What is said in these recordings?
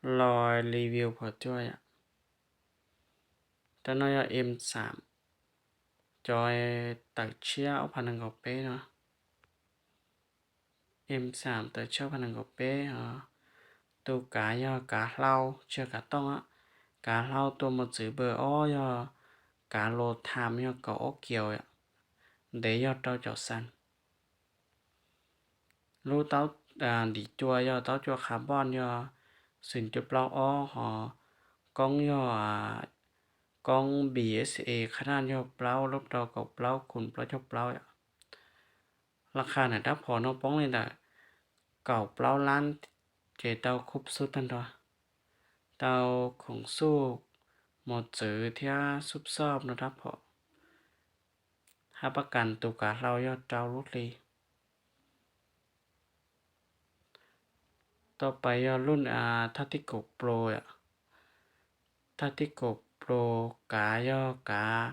Los review phom cua yom. Rab no yog M xam, cov tawm tshiab ob phav nees nkaum peb no. M xam tawm tshiab ob phav nees nkaum peb os. Tus kav yog kav hlau tsis yog kav tooj, kav hlau tua mos txwv npawb ob yog kav los tham yog kaum ob kiaus, ntev yog rau caum xas. Lub taub ntiv cua yog taub cua carbon yog xoom cuaj plaub ob hos koob yog koob B S A qhab naj yog plaub lub rau kaum plaub khum plaub caug plaub yom. Laj qha ntawm rab phom no poob li ntawm kaum plaub lab ces tau khub xub tag nrho, tau khoom xuj, mos txwv thiab xub xob no rab phom. Hab pab kas tus kav hlau yog rau lub hli. Tau pais yog luj thaj tib kaum plo yom. Thaj tib kaum plo kav yog kav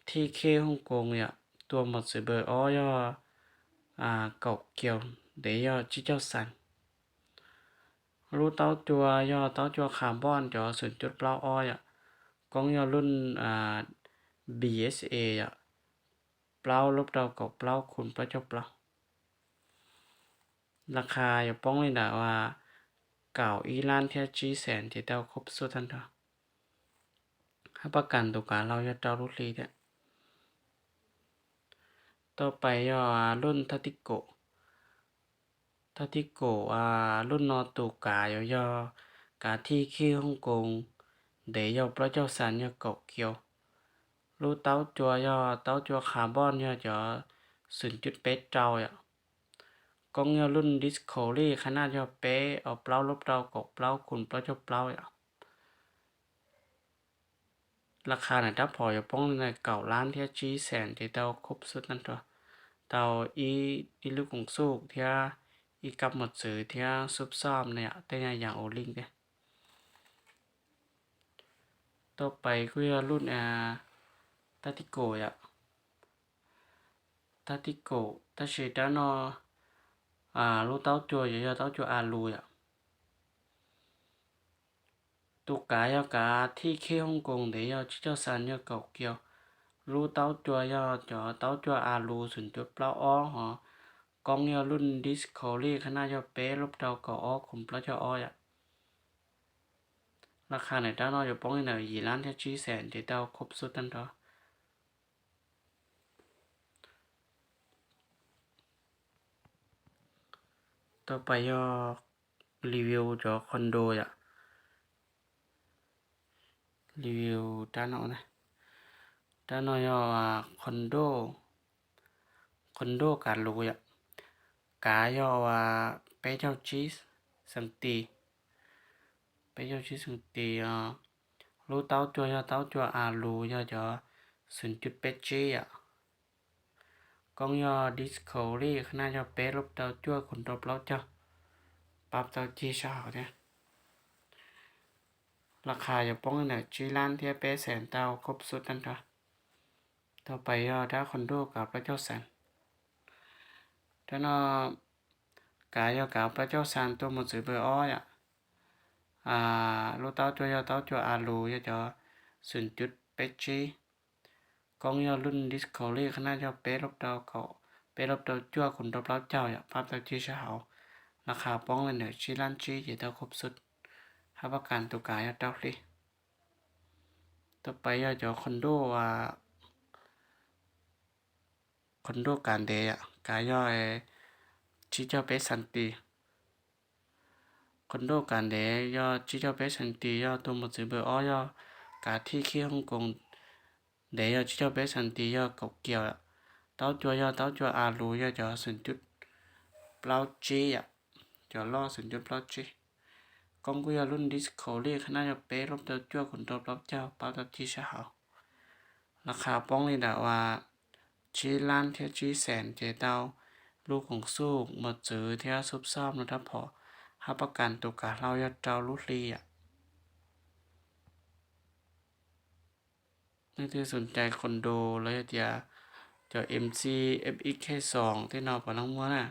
thij khib Hooj Koos yom, tua mos txwv npawb ob yog kaum kiaus, ntev yog tsib caug xas. Lub taub cua yog taub cua carbon cov xoom cuaj plaub ob yom, koob yog luj B S A yom, plaub lub rau kaum plaub khum plaub caug plaub. Laj qha yuav poob li ntawm kaum ib lab thiab tsib xees ces tau khub xub tag nrho. Hab pab kas tus kav hlau yog rau lub hli thiab. Tau pais yog luj thaj tib kaum. Thaj tib kaum luj no tus kav yuav yog kav thij khib Hooj Koos, ntev yog plaub caug xas yog kaum kiaus. Lub taub cua yog taub cua carbon yog cov xoom cuaj peb rau yom. Koob yog luj disc lij qhab naj yog peb os, plaub lub rau kaum plaub khum plaub caug plaub yom. Laj qha ntawm rab phom yuav poob li ntawm kaum lab thiab tsib xees ces tau khub xub tag nrho, tau ib lub khoom xuj thiab ib kab mos txwv thiab xub xob no yom, tej yam ua lij thiab. Tau pais kuj yog luj thaj tib kaum yom. Thaj tib kaum tab sis rab no lub taub cua yuav yog taub cua a lus yom. Tus kav yog kav thij khib Hooj Koos, ntev yog tsib caug xas yog kaum kiaus. Lub taub cua yog cov taub cua a lus xoom cuaj plaub ob hos koob yog luj disc lij qhab naj yog peb lub rau kaum ob khum plaub caug ob yom. Laj qha ntawm rab no yuav poob li ntawm yim lab thiab tsib xees ces tau khub xub tag nrho. Tau pais yog review cov condo yom. Review rab no, rab no yog condo, condo kav lus yom. Kav yog peb caug tsib xees tis, peb caug tsib xees tis. Lub taub cua yog taub cua a lus yog cov xoom cuaj peb tsib yom. Koob yog disc lij qhab naj yog peb lub rau cuaj khum rau plaub caug, pab tau cig sab hauv thiab. Laj qha yuav poob li ntawm tsib lab thiab peb xees tau khub xub tag nrho. Tau pais yog rab condo kav plaub caug xas. Rab no kav yog kav plaub caug xas tua mos txwv npawb ob yom. Lub taub cua yog taub cua a lus yog cov xoom cuaj peb tsib. Koob yog luj disc lij qhab naj yog peb lub rau kaum, peb lub rau cuaj khum rau plaub caug yom, pab tau cig sab hauv. Laj qha poob li ntawm tsib lab tsib ces tau khub xub. Hab pab kas tus kav yog rau hli. Tau pais yog cov condo, condo kav ntev, kav yog tsib caug peb xees tis. Condo kav ntev yog tsib caug peb xees tis, yog tua mos txwv npawb ob, yog kav thij khib Hooj Koos, ntev yog tsib caug peb xees tis yog kaum kiaus. Taub cua yog taub cua a lus yog cov xoom cuaj plaub tsib yom, cov loj xoom cuaj plaub tsib. Koob kuj yog luj disc lij qhab naj yog peb lub rau cuaj khum rau plaub caug, pab tau cig sab hauv. Laj qha poob li ntawm uas tsib lab thiab tsib xees ces tau lub khoom xuj, mos txwv thiab xub xob no rab phom. Hab pab kas tus kav hlau yog rau lub hli yom. Leej twg xoom cai condo los yog tias cov M C F X K xoom tej no puav leej muaj na.